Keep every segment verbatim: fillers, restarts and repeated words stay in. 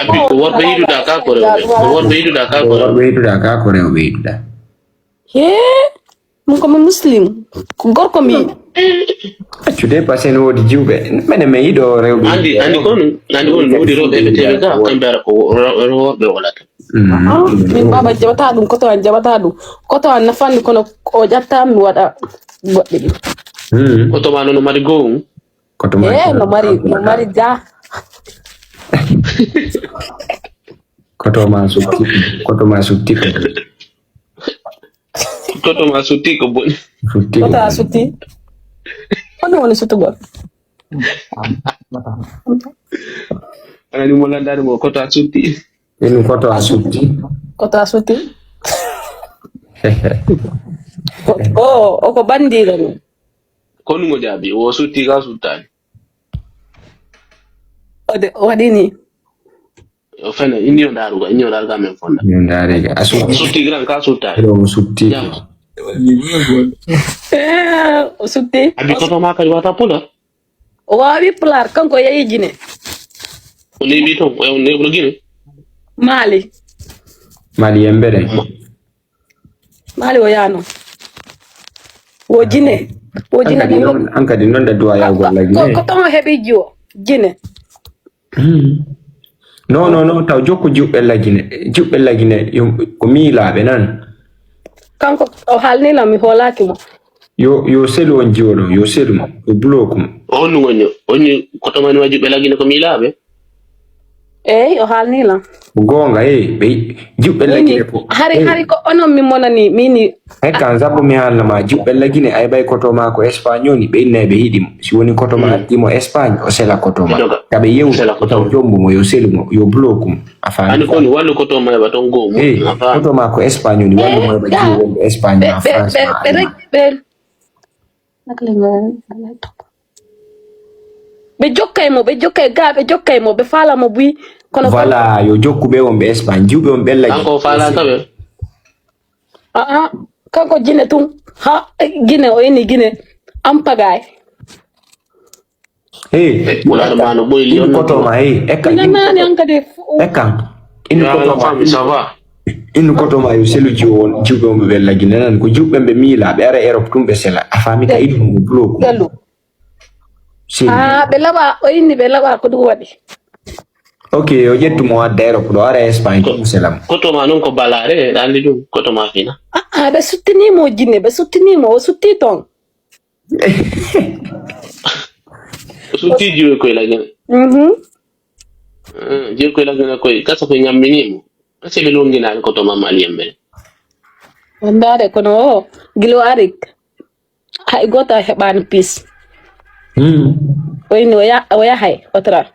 Abi, ko worɓe yiɗuɗa ka ko rewɓe? Ko worɓe yiɗuɗa ka ko rewɓe? Worɓe yiɗuɗa ka ko rewɓe yiɗuɗa? He, min ko mi muslim. Ko gorko mi yiɗi. Accu de, parce que ne woodi jiwɓe. Mene mi yiɗo rewɓe. Andi, andi ko ɗum, andi ko ɗum, woodi rewɓe ɓe tewi ka, kamɓe ara ko ro-, ro-, worɓe wolata. Mhm. Ah, min baba jaɓata ɗum, koto an jaɓata ɗum. Koto an nafani kono o ƴatta mi waɗa goɗɗe ɗi. Mhm. Koto ma noon no mari gowun. Koto ma Eh, no mari, no mari ja. Koto ma sutti, koto ma sutti ko. Koto ma sutti ko boni. Sutti ko Koto a boni. Sutti. Honɗum woni suttugol? Anani mo landade mo koto a sutti. Inu koto a sutti. Koto a sutti. O, o ko bandiɗo ni. Ko ɗum o jaabi, o sutti ka suttani. O de, o waɗi ni. O fene, inni o ndaruga, inni o ndaruga men fonda. Inni o ndaruga. A sutti. O sutti gran ka suttani. Ɗo o sutti. Jam. Eh, o sutti. Abi koto ma kadi wata pula. O waawi pulaar, kanko yehi Gine. O neeɓi toon, o neeɓno Gine? Mali. Mali yembere. Mali o yaano. Wo Gine. Wo Gine. An kadi noon, an kadi noon da duwa yahgol la Gine. Ko, ko toon o heɓi jiwo. Gine. Hmm. Non, non, non, taw jokku juɓɓe la Gine. Juɓɓe la Gine, yo, ko miilaaɓe nan. Kanko, o haalni lan, mi hoolaaki mo. Yo, yo selu on jiwo ɗon, yo selu mo, yo bloku mo. O honnu ngonyo, onyu koto mani wa juɓɓe la Gine ko miilaaɓe? Eey, o haalni lan. Ko goonga, eey, ɓe juɓɓe la Gine ko. Hari, hari ko onon mi monani, mini. Ekkan, zabbo mi haalna ma, juɓɓe la Gine, ay bay koto ma ko Espagne woni, ɓe inna ɓe hiɗi mo. Si woni koto ma addi mo Espagne, o sela koto ma. Ka ɓe yewta, o taw jombo mo, yo selu mo, yo bloku mo. A faami? Ani kon wallu koto ma heɓa ton goo mo. Eh, a faami? Koto ma ko Espagne woni, wallu mo heɓa jiwo wonɓe Espagne ma France ma Allemagne. Ɓe jokkay mo, ɓe jokkay ga, ɓe jokkay mo, ɓe faala mo buy. Kono voilà, yo jokku ɓe wonɓe Espagne, jiwɓe wonɓe Ella. Kanko o faala ka ɓe. Aa, kanko Gine tun. Ha, Gine, o ini Gine. An pagaay. Hey, ɓulaɗo ma no ɓoyli on koto ma, hey, ekka. Ina nani an kadi. Ekka. Inu koto ma, ça va. Inu koto ma yo selu jiwo on, jiwɓe on ɓe ɓella Gine nan ko jiwɓe ɓe miila, ɓe ara Europe tum ɓe sela. A faami ka idu mo bloku. Selu. Selu. Ah, ɓe laɓa, o inni ɓe laɓa ko ɗum waɗi. Ok, o ƴettu mo adda Europe ɗo, ara Espagne tum sela mo. Koto ma non ko balare, ɗalli ɗum, koto ma fina. Ah, ah, ɓe suttini mo Gine, ɓe suttini mo, o sutti ton. O sutti jiwe koy la Gine. Mhm. Eh, jiwe koy la Gine koy, kasa ko ñammini mo. Kasa ɓe longinaali koto ma Mali yembe. Wondaade kono o, gilo ari. Hay gooto a heɓaani pis. Hmm. O inni o ya-, o yahay, o tra.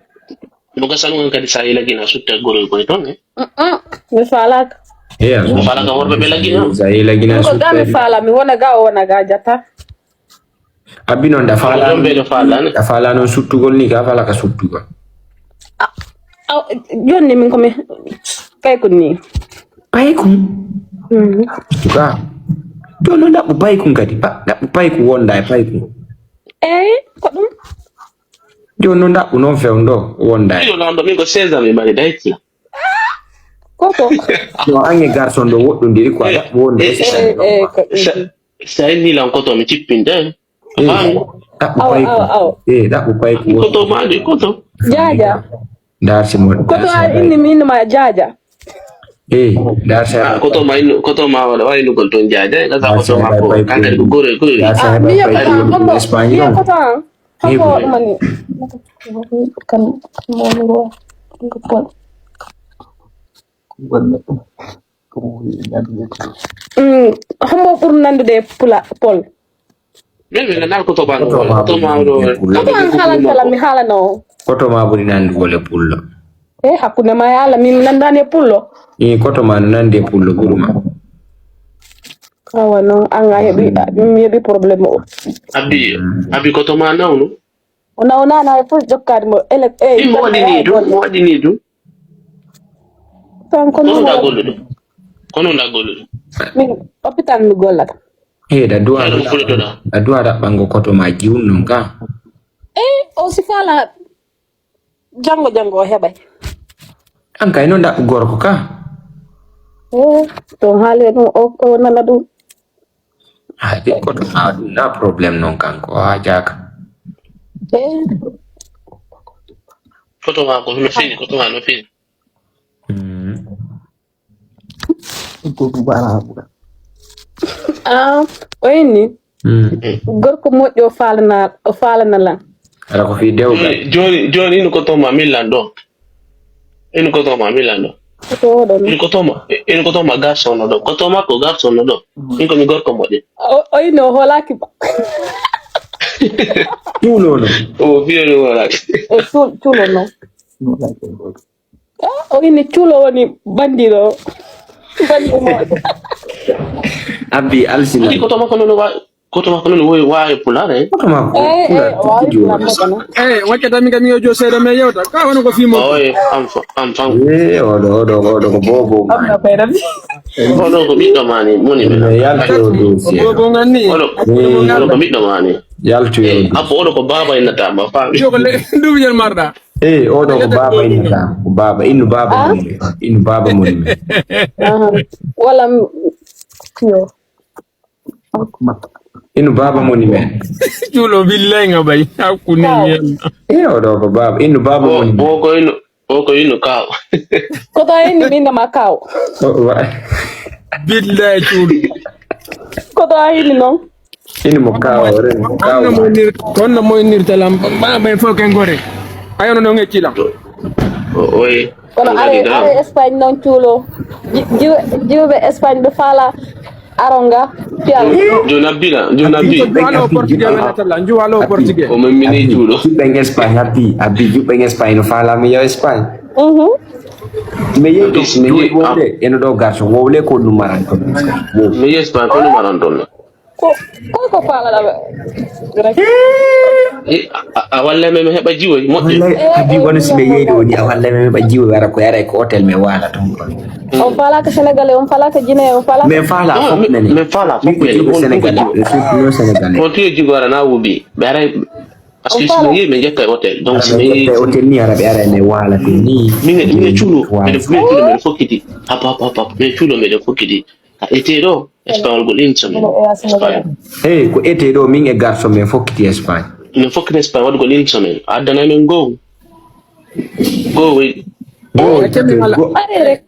No gasan on kadi sa yi la Gine a sutta goroy koy ton, eh? Mm-mm, mi faalaaka. Eh, a sutta. Faalaaka worɓe ɓe la Gine. Sa yi la Gine a sutta. Ko ga mi faala, mi wona ga, o wona ga, jata. Abi noon, da faala, da faala noon suttugol ni, ka faala ka suttugol. Ah, ah, jonni min ko mi paykun ni. Paykun? Mm. Ga. Jooni noon ɗaɓɓu paykun kadi. Pa-, ɗaɓɓu paykun wonda e paykun. Eey, ko ɗum. Jooni noon ɗaɓɓu noon fewndo wonda e. Iyo, noon ɗo min ko seize ans mi mari dayti. Koto. No ange garçon ɗo woɗɗondiri ko a ɗaɓɓu wonde. Eh, eh, eh, ko ɗum. Sa inni lan koto mi cippinte. Eh, ɗaɓɓu payku. Aw, aw, aw. Eh, ɗaɓɓu payku. Koto maɗi, koto. Jaaja. Darsi mo. Koto a inni mi inno ma jaaja. Eh, darsi. Ah, koto ma inno, koto ma wala, wala innugol ton jaaja. Eh, kasa koto ma ko, kankadi ko gore, gore. Ah, mi yokka, hombo, mi yokka tan. Hombo mani. Kan, mo, mo, mo, mo. Mm, hombo ɓuri nandude e pula, Pol? Min, min nanaa koto ma, koto ma, koto ma ɗo, koto an haalan kala, mi haalano. Koto ma ɓuri nandugol e pullo. E hakkunde ma e Alla, min mi nandaani e pullo. I koto ma no nandi e pullo ɓuri ma. Awa noon, an a heɓi, min mi heɓi problème o. Abi, abi koto ma nawnu? O nawnaano hay fof jokkaade mo ele-, eh, ɗin mo waɗi nii ɗum, mo waɗi nii ɗum. Tan ko kono nda golluɗo. Kono nda golluɗo. Min hôpital mi gollata. Eh, da duwa. Ɗum fuɗotoɗa. Da duwa ɗaɓɓango koto ma jiwun non ka. Eh, o si faala janngo, janngo o heɓay. An kay no ndaɓɓu gorko ka. Eh, to haali ɗum o o nana ɗum. Ay, de koto na ɗum na problème noon kanko, o haajaaka. Eh, Koto ma ko no fini, koto ma no fini. Mm. ah, o inni Mm. gorko moƴƴo o faalana o faalana lan. Ala ko fii dewgal. Joni, joni, joni ino koto ma millan ɗo. Ino koto ma millan ɗo. Ko oɗon. Ino koto ma, ino koto ma garçon no ɗo. Koto ma ko garçon no ɗo. Min ko mi gorko moƴƴo. O o inni o hoolaaki ba. Cuulo no. O fiyo ni wala. E cuul- cuulo noon. Ah, o inni cuulo woni bandiɗo. Bandiɗo mo. Abbi alsina. Ani koto ma ko nono wa, koto ma ko nono wa, wa e pulare. Koto ma ko. Eh, eh, Pulaar waawi tigi wona. pulaar kono. Eyi, waccata min kam mi yo jo seeɗa mi yewta ka woni ko fimo. Oye, am fa, am fa. Eh, oɗo oɗo oɗo ko bobo. Amna koye rabbi. Oɗo ko ɓiɗɗo mani, moni No men. yalti o dossier. Bobo ganni. Oɗo, Ni oɗo ko ɓiɗɗo mani. Yaltu yo. Abbo oɗo ko baba innata ma fa. Yo ko le dubi jel marda. Eh, oɗo ko baba innata. Ko baba innu baba Ah? Moni. Innu baba Moni. Aha. Wala m- yo. Innu baba Moni men. Cuulo billahi nga bay. Hakku ne yel. Eh, oɗo ko baba innu baba Moni men. Boko ino, boko ino kaw. Koto a inni min nama kaw. O- wa- Billahi cuulo. Koto a inni noon. Innu mo kaw ren kaw. Kono mo nir kono mo nir talam ba bay fo ken gore. Ayono no ngecci lam. Oye. Kono are are Espagne noon cuulo. Ji- jiw- jiwɓe Espagne ɓe faala aronga piyal. Jona bira, jona bi. Juwalo portugais men atalla. Juwalo portugais. O men mini cuulo. Juɓɓe en Espagne habbi habbi juɓɓe en Espagne no faalami yo Espagne. Mhm. Mi yehi to Abbi, mi yehi juuɗe- wowle eno ɗo garso wowle ko numaran to. Mi yes pa ko numaran ton. Ko ko ko faalaɗa ɓe. A walle men mi heɓa jiwoy moƴƴi. Wallay habbi wona si mi yehi ɗo ni a wallay mi heɓa jiwoy wara ko yara ko hôtel mi waala ton kon. On faalaaka Sénégalais, on faalaaka Guinée, on faalaaka. Mi faala fof nani. Men faala Min fof ko nani. jiɓe On- Sénégalais, on- je suis plus Sénégalais. On tuye jigo ara na wubi. Ɓe aray parce que si mi yehi ɓe jetta e hôtel. Donc si mi Ɓe yehi jetta e hôtel ni ara ɓe ara ne waala ton ni. min min cuulo. Miɗen min cuulo miɗen fokkiti. Hap hap hap hap. Min cuulo miɗen fokkiti. A ete ɗo Espagnol gol une semaine. Espagne. Eyi ko ete ɗo min e garso men fokkiti Espagne. Min fokkiti Espagne waɗugol une semaine. A addanay men goo. Goo wey. Go Acca min ala. go- Are rek.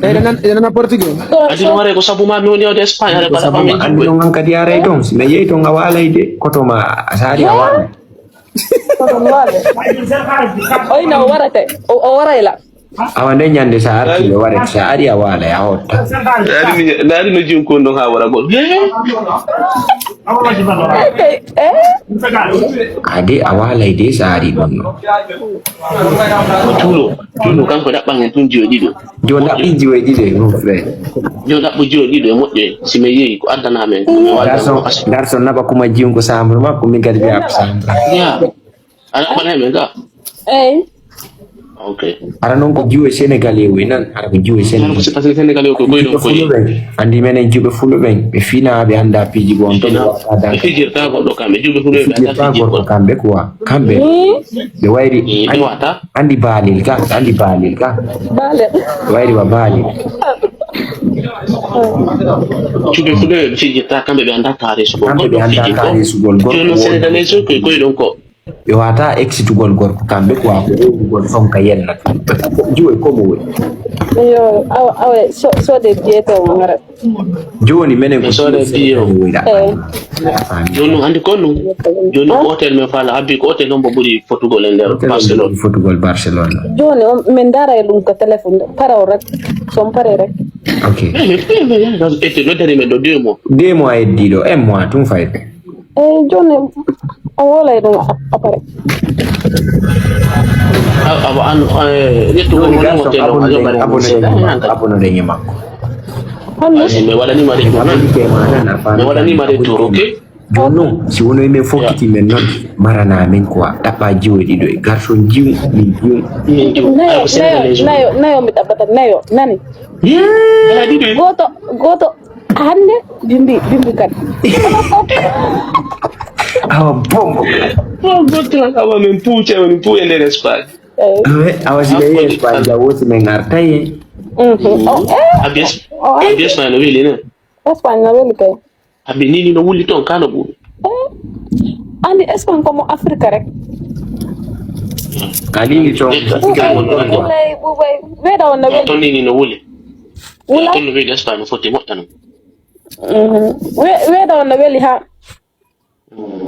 Eɗen nan eɗen nan portugais. Adi ɗum waɗay ko sabu ma mi woni yawde Espagne haɗa Ko baɗa sabu famin ma anndi jigo. Noon hankadi yaray toon si mi yehi toon a waalay de koto ma a saari a waala. Oyna o warate. O o waray la. Awa nde ñande so a arti mi waret so a ari a waalay a hotta. Naari no jinkon ɗon haa waragol. Kay eh. Ade a waalay de so a ari ɗum no. Cuulo cuulo kanko ɗaɓɓan hen tun jiwe ɗiɗo. Jooni ɗaɓɓi jiwe ɗiɗo e mon frère. Yo ɗaɓɓo jiwe ɗiɗo e moƴƴo en si mi yehi ko addana men. Garçon garçon naɓa kuma jiwgo chambre makko min kadi mi yaɓa chambre. Ya. Aɗa ɗaɓɓana men ga. Eyi. Ok. Ara noon ko jiwe sénégalais woy nan ara ko jiwe Kono ko sénégalais. c'est parce que Sénégal o ko koy ɗon koy. Andi menen jiɓe fulɓe ɓe finaa ɓe annda piiji goo on to ɓe waɗa Ɓe fijirta goɗɗo kam ɓe juɓe fulɓe ɓe fijirta gorko kamɓe quoi kamɓe ɓe wayri Ɓe wata. Andi baalel ka andi baalel ka Baale. Wayri wa baalel. Juɓe fulɓe ɓe fijirta kamɓe ɓe annda taare sugol Kamɓe ɓe goɗɗo annda fiji ko. taare sugol gorko Jono woni. Sénégalais o koy koy ɗon ko. Ɓe wata eksitugol gorko kamɓe quoi ko owrugol fonka yennata. Jiwoy ko mo woy. Yo awa awa so so de jeeto o ngara. Jooni menen ko Soode biyo. Woyra. Eh. Jooni ɗum anndi ko ɗum. Jooni ɗum hôtel men faala abbi ko hôtel hombo ɓuri fotugol e nder Barcelone. Fotugol Barcelone. Jooni on min ndaara e ɗum ko téléphone pare o rek. Son pare rek. Ok. Ete noddani men ɗo deux mois. Deux mois heddiiɗo un mois tun fayde. Eyi jooni o woolay ɗum après. Awa an ƴettu ko mo ɗum hôtel o a joɓani mo seeɗa e hankali. Abonnoɗen e makko. Honno? Mi waɗanima retour nan. Mi waɗanima retour ok. Jooni noon si wono men fokkiti men noon marana min quoi ɗaɓɓa jiwo ɗiɗo e garçon jiw min jiw. Min jiw ay Nayo ko sénégalais nayo nayo nayo mi ɗaɓɓata nayo nani. Ala ɗiɗo e. Gooto gooto hannde bimbi bimbi kadi. Awa bombo. Awa min puuce woni puu e nder Espagne. Awa si ɓe yehi Espagne, jawo si min artay. Abi Espagne no weli ne? Espagne no weli kay. Abi ni ni no wuli ton kano ɓuri. Andi Espagne ko mo Afrique rek. Alini ton. Ɓuɓay ɓuɓay weɗa on no weli. Ton ni ni no wuli. Wula ton no weli Espagne foti moƴƴano. Weɗa on no weli ha.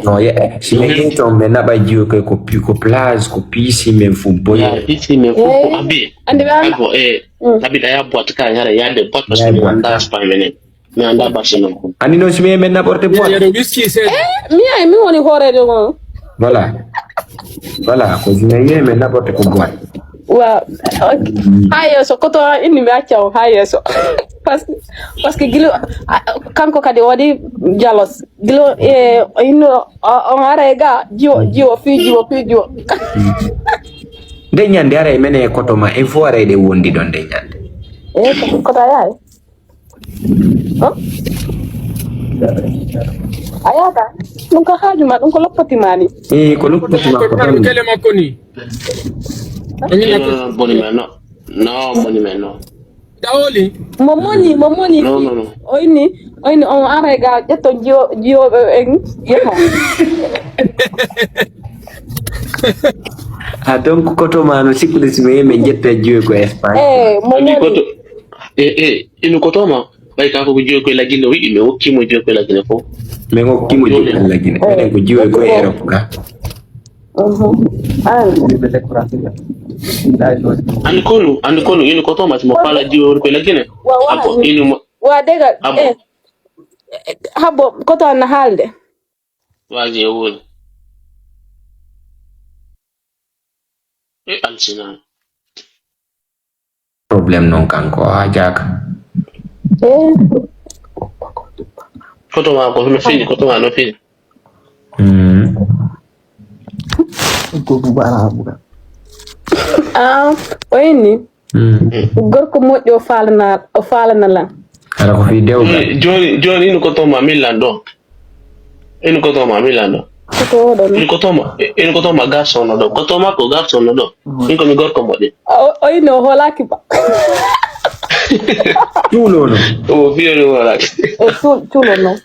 No ye si min yehi ton min naɓa jiwo koy ko pi ko plage ko piisi min fu boye. Piisi min fu ko abi. Andi ɓe anda. Abi e abi ɗa ya boîte ka yara yade boîte parce que mi anda Espagne menen. Mi anda Barcelone. Andi noon si min min naɓorte boîte. Yeɗo wiski seeɗa. Mi ay mi woni hooreejo mon. Voilà. Voilà ko si min yehi min naɓorte ko boîte. Waaw. Ha yeeso koto inni mi acca on ha yeeso. Parce que parce que gilo kanko kadi o waɗi jalos. Gilo e inno on ara e ga jiwo jiwo fi jiwo fi jiwo. Nde ñande ara e mene e koto ma il faut ara eɗe wondi ɗon nde ñande. E koto a yaay. A yaata ɗum ko haaju ma ɗum ko loppoti ma ni. E ko loppoti ma ko tan. Kele makko ni. Boni men no. No boni men no. Dawoli. Mo moni mo moni. No no no. O inni o inni on ara e ga ƴetto jiwo jiwoɓe en yeho. A donc koto ma no sikkude si mi yehi min ƴetta jiwo ko Espagne. E mo Abi moni. Koto. E e inu koto ma. Ɓay kanko ko jiwo koye lagine o yiɗi mi hokkimo jiwo koye lagine fof. Min hokkimo jiwo koye lagine minen ko jiwo koye Europe ga. An. Andi konu andi konu inu koto ma simo fala jiwo koye lagine. Abo inu mo. Wa dega Abo. E habbo koto an na haalde. Waji e woni. E alsina. Problème noon kanko o haajaaka. E Koto ma ko no fini koto ma no fini. Mm. Ah, o inni gorko moƴƴo o faalana o faalana lan. Hara ko fii dewgal. Joni joni inu koto ma millan ɗo. Inu koto ma millan ɗo. Koto oɗon. Inu koto ma inu koto ma garçon no ɗo. Koto ma ko garçon no ɗo. Min ko mi gorko moƴƴo. O o inni o hoolaaki ba. Cuulono. O fiyo ni wala. E cuul cuulo noon.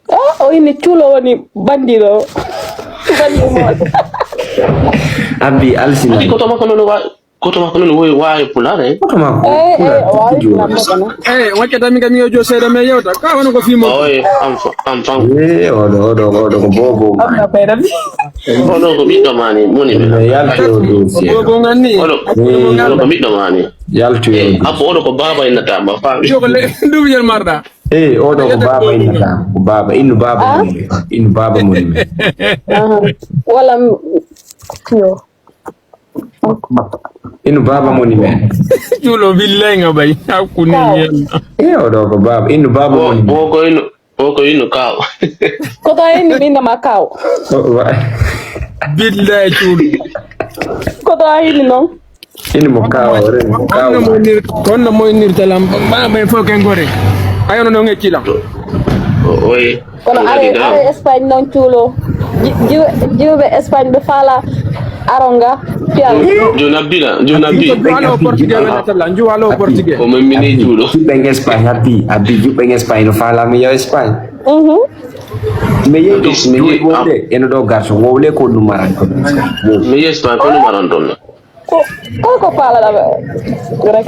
O o inni cuulo woni bandiɗo. Bandiɗo. Abbi alsina. Andi koto ma ko nono wa koto ma ko nono woy wawi pulare. Koto ma ko Eh, eh, o waawi Jooni. Fulfulde. Eyi, wakkata min kam mi yo jo seeɗa min yewta ka wano ko fimo. Oye am fa am fa. Eh, oɗo oɗo oɗo ko bobo ma. Oɗo ko ɓiɗɗo mani moni No mi. yalti o dossier. Bobo ngani. Oɗo oɗo ko ɓiɗɗo mani. Yaltu Eh, yo. Abbo oɗo ko baba innata ma fami. Yo ko le dum yer marda. Eh, oɗo ko baba innata. Ko baba innu baba mo. Innu baba mo ni. Aha. Wala m- yo. Innu baba mo ni men. Julo billahi nga bay. Hakuni yalla. Eh, oɗo ko baba innu baba mo ni. Wo ko inu wo ko inu kaw. Koto a inni mi innama kaw. Ko wa- Billahi julo. Koto a inni noon. Innu mo kawa ore mo kawa. Kono mo nir kono mo nir talam ba bay fo ken gore. Ayono no ngecci la. Oye. Kono are are Espagne noon cuulo. Ji- jiw- jiwɓe Espagne ɓe faala aronga fiyal. Jona bila jona bi. Juwalo portugais wala tala juwalo portugais. Ko men mini juuɗo. Juɓɓe en Espagne habbi habbi juɓɓe en Espagne no faalami yo Espagne. Mhm. Mi yehi Bis, mi ɗo yehi- wowle eno ɗo garso wowle ko ɗum maran ko. Mi yehi Espagne ko ɗum aran ɗon. Ko ko ko faalaɗa ɓe. Rek.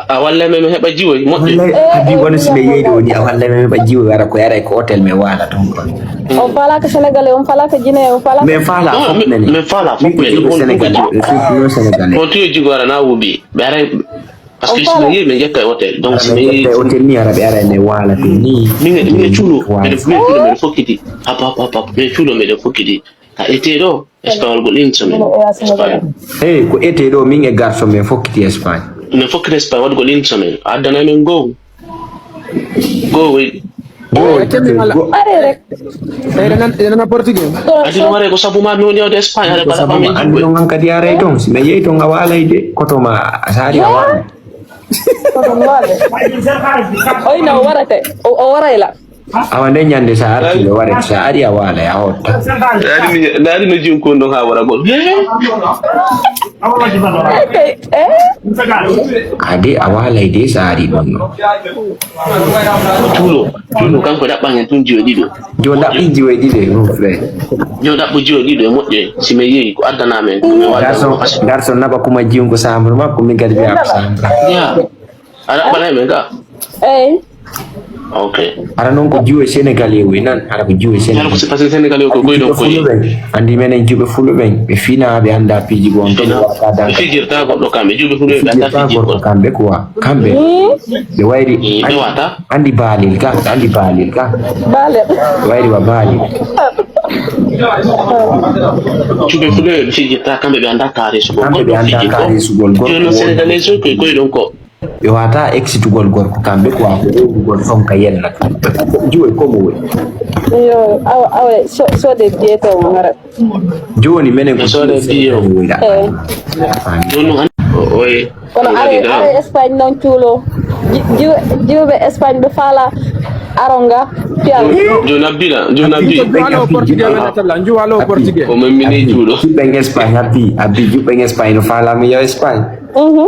A walle men mi heɓa jiwoy moƴƴi. Wallay abi wano si mi yehi ɗo ni a wallay mi heɓa jiwo wara ko yara ko hôtel mi wala ton ko. On faalaaka Sénégalais, on faalaaka Guinéen, on faalaaka. Mais fala fof nani. Min fala fof men Min ko ɗum ɗum ko Sénégal jiwo. Sénégal. Kono tuyo jigo ara na wuubi ɓe aray. Parce que si mi yehi min ƴetta e hôtel donc si mi yehi. Ɓe hôtel ni ara ɓe ara ne wala to ni. Min min cuulo min cuulo min fokkiti. Hap hap hap hap min cuulo min fokkiti. Ka ete ɗo Espagnol ko ɗin semaine. Espagne. Eyi ko ete ɗo min e garso men fokkiti Espagne. Min fokkiti Espagne waɗugol ɗin semaine addana men gow. Gow e. Gow Kemi mala. Are rek. Ene nan ene nan portugais. Adino ware ko sabu ma mi woni yawde Espagne haɗa Ko bala sabu fami ma anndi jigo. Noon hankadi yaara e toon si mi yehi toon a waala e de koto ma a saari a waala. Ko ɗum waɗe. Oyna o warate. O o warayla. Awa nde ñande sa arti ɓe waret, sa ari a waala ya hotta. Ndaari mi, ndaari no jiwon kon ɗon haa wara gol. Ade a waalay de sa ari ɗon no. Tuulo, tuulo kanko ɗaɓɓan en tun jiwe ɗiɗo. Jo ɗaɓɓi jiwe ɗiɗo e mon frère. Jo ɗaɓɓo jiwe ɗiɗo e moƴƴe. Si mi yehi ko addana men, ko mi walla. Garçon, garçon naɓa kuma jiwon ko chambre makko, min kadi wiya ko chambre. Ya. A ɗaɓɓanay men ka? Eyi. Ok. Ara noon ko jiwe Sénégalais o nan, ara ko jiwe Sénégalais. Ko c'est parce que Sénégalais o ko goy ɗon koye. Andi menen jiwe Fulɓe ɓen, ɓe fina, ɓe anda piiji goo on ton. Ɓe fijirta goɗɗo kamɓe, jiwe Fulɓe ɓe anda piiji goo. Kamɓe quoi, kamɓe. Ɓe wayri, ɓe wata. Andi baalel ka, andi baalel ka. Baalel. Ɓe wayri wa baalel. Jiwe Fulɓe ɓe fijirta kamɓe, ɓe anda kaarisugol. Kamɓe ɓe anda kaarisugol. Jooni Sénégalais o ko goy ɗon ko. Ɓe wata eksitugol gorko kamɓe quoi, ko rewrugol fonka yelna. Jiwe ko mo woni. Yo, awa, awa, so, so de biyete o ngara. Jooni menen ko so de biyo. Wira. Eh. Jooni an, o, oye. Kono are, are Espagne noon cuulo. Ji-, jiw-, jiwɓe Espagne ɓe faala aronga piyal. Jooni abbina, jooni abbi. Juwalo portugais wenatalla, juwalo portugais. O memmini juuɗo. Jiɓɓen Espagne, abbi, abbi jiɓɓen Espagne no faala mi yo Espagne. Mhm.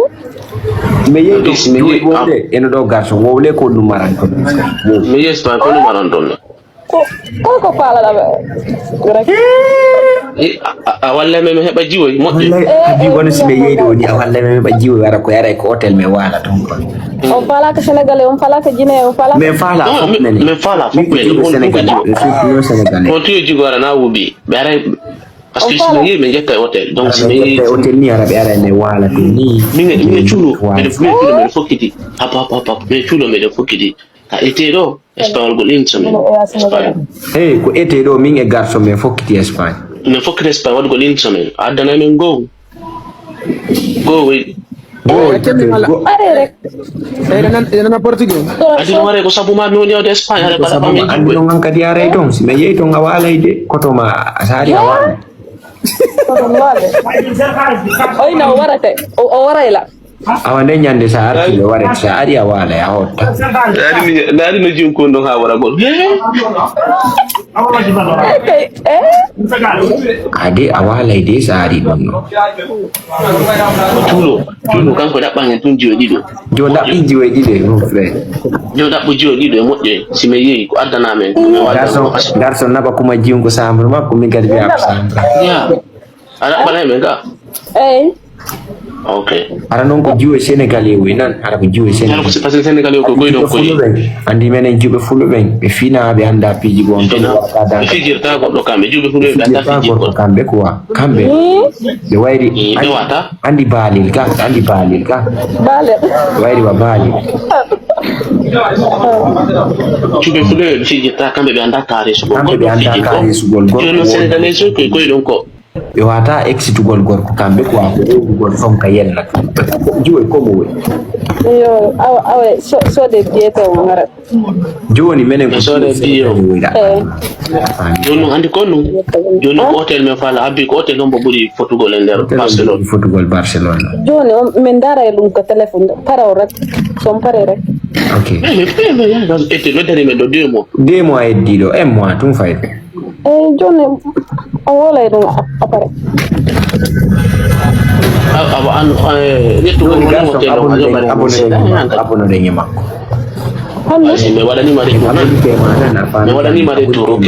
Mi yehi to, mi yehi, wowle, eno ɗo garso, wowle ko numaran ko. Mi yehi Espagne ko numaran ɗon. Ko, ko, ko faalaɗa ɓe? Rek. E, a, a, a walla men mi heɓa jiwoy, moƴƴi. Wallay, abi wano si mi yehi ɗo ni, a walla men mi heɓa jiwoy, wara ko yara ko hôtel mi waala ton ko. On faala ko Sénégalais, on faala ko Guinée, on faala ko. Mais faala fof menen. Mais faala fof menen. Min ko Sénégalais, on tuyo jigo ara na wubi. Ɓe aray. Parce que si mi yehi, min jetta e hôtel. Donc, si mi yehi hôtel ni, ara ɓe ara ne waala to ni. Min e, min e cuulo, min e cuulo, min e fokkiti. Hap, hap, hap, hap. Min e cuulo, min e fokkiti. Ka ete ɗo, Espagnol gol une semaine. Espagne. Hey, ko ete ɗo, min e garso min fokkiti Espagne. Min fokkiti Espagne, waɗugol une semaine. A addana min goo. Goo, oui. Goo, goo. Are rek. Eɗen nan-, eɗen nana portugais. Adi no ware ko sabu ma mi woni yawde Espagne, hare ko bala sabu ma, andi non hankadi yaray ton. Si mi yehi ton a waalay de, koto ma a saari a waala. Oy, no warate. O, o waray la. Awa nde ñande sa arti ɓe waret, sa ari a waalay a hotta. Ndaari mi, ndaari no jiwon kon ɗon haa wara gol. Ade a waalay de sa ari ɗon no. Tuulo, tuulo kanko ɗaɓɓan en tun jiwe ɗiɗo. Jo ɗaɓɓi jiwe ɗiɗo e mon frère. Jo ɗaɓɓo jiwe ɗiɗo e moƴƴe. Si mi yehi ko addana men, ko mi walla. Garçon, garçon naɓa kuma jiwon ko chambre makko, min kadi wiya ko chambre. Ya. A ɗaɓɓanay men ka? Eyi. Ok. Ara noon ko jiwe Sénégalais o nan, ara ko jiwe Sénégalais. Ko c'est parce que Sénégalais o ko goy ɗon koye. Andi menen jiwe Fulɓe ɓen, ɓe fina, ɓe anda piiji goo on ton. Ɓe fijirta goɗɗo kamɓe, jiwe Fulɓe ɓe anda piiji goo. Kamɓe quoi, kamɓe. Ɓe wayri, ɓe wata. Andi baalel ka, andi baalel ka. Baalel. Ɓe wayri wa baalel. Jiwe Fulɓe ɓe fijirta kamɓe ɓe anda kaarisugol. Kamɓe ɓe anda kaarisugol. Jooni Sénégalais o ko goy ɗon ko. Ɓe wata eksitugol gorko kamɓe quoi, ko rewrugol fonka yelna. Jiwoy ko mo woni. Yo, awa, awa, so, so de biyete o ngara. Jooni menen ko so de biyo. Eh. Jooni andi ko non. Jooni ko hôtel men faala, abbi ko hôtel hombo ɓuri fotugol e nder Barcelone. Fotugol Barcelone. Jooni on, min ndaara e ɗum ko téléphone, paraw rek. Son pare rek. Ok. Eh, mais, mais, mais, ya, ete, no dari men ɗo deux mois. Deux mois heddi ɗo, un mois, tun fayde. Eyi, jooni o wolay ɗum après. Awa an, eh, ƴettu ko mo garso abonné ɗen e makko. Hannde? Mi waɗanima retour. Mi waɗanima retour, ok?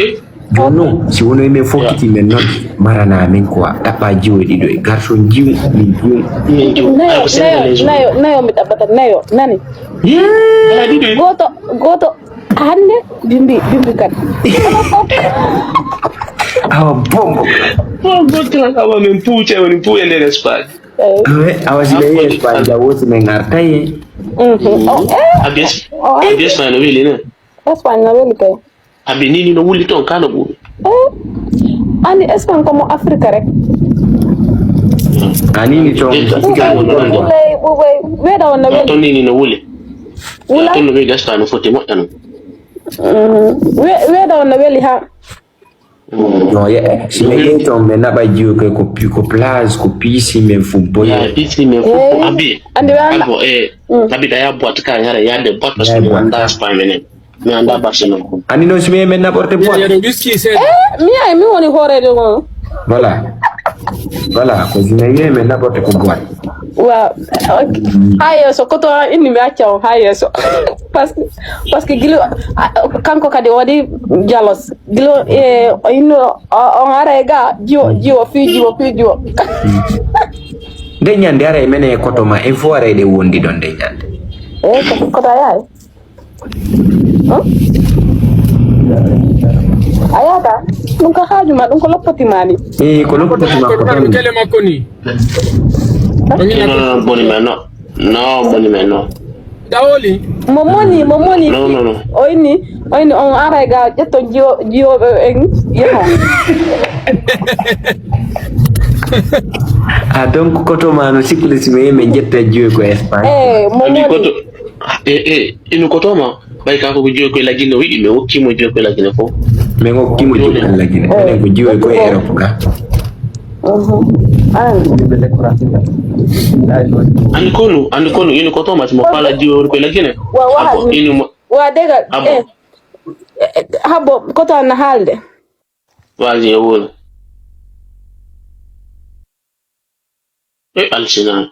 Jooni noon, si wono men fokkiti men noon, marana min quoi, ɗaɓɓa jiwo ɗiɗo e garso jiw, min jiw. Min jiw. Nayo, nayo, nayo mi ɗaɓɓata, nayo, nani? Yee! Gooto, gooto. Hannde bimbi, bimbi kadi. Awa bombo. Bombo tan awa min puuce woni puu e nder Espagne. Eyi. Awa, awa si ɓe yehi Espagne, jawo si min artay. Mhm. Oh, eh. Abi Es-, oh, abi Espagne no weli ne? Espagne no weli kay. Abi nini no wuli ton kano ɓuri. Eh. Ani Espagne ko mo Afrique rek. Ani ni ton. Ɓuɓay, ɓuɓay, weɗa on no weli. Ton nini no wuli. Wula? Ton no weli Espagne no foti moƴƴa non. Mm, we-, weɗa on no weli ha. No, ye, si mi yehi toon, mi naɓa jiwo koy ko pi-, ko plage, ko piscine, min fu boyo. Ya, piscine, min fu ko abi. Andi ɓe anda. Albo, eh, abi da ya boîte ka, yara ya de boîte, parce que mi anda Espagne menen. Mi anndaa Barcelone. Anndi noon, si mi yehi men naɓorte boîte. Yeɗo wiski seeɗa. Mi ay mi woni hooreejo on. Voilà. Voilà, ko si mi yehi men naɓorte ko boîte. Waaw. Ha yeeso, koto an inni mi acca on ha yeeso. Parce que parce que gilo kanko kadi o waɗi jalos. Gilo e o inno on ara e ga jiwo jiwo fi jiwo fi jiwo. Nde ñande ara e mene e koto ma en fof ara eɗen wondi ɗon nde ñande. E koto a yaay. A yaata ɗum ko haaju ma ɗum ko loppoti ma ni. E ko loppoti ma ko Koto tan. Kele makko ni. Non, non, boni men non. Non, boni men non. Dawoli. Mo moni mo moni. Non, non, non. O inni o inni on ara e ga ƴetton jiwo jiwoɓe en yeho. Ah, donc koto ma no sikkude si mi yehi men jetta jiwo ko Espagne. E mo Anndi moni. Koto. E e ino Koto ma. Ɓay kanko ko jiwo koye Lagine o yiɗi mi hokkimo jiwo koye Lagine fof. Min hokkimo jiwo koye Lagine. Enen ko jiwo koye Europe ga. Mhm. An. Anndi konu anndi konu ino Koto ma simo faala jiwo koye Lagine. Wa wa Abo ino mo. Wa dega. Abo. E e, habbo koto an na haalde. Vas-y, e woni. E alsina.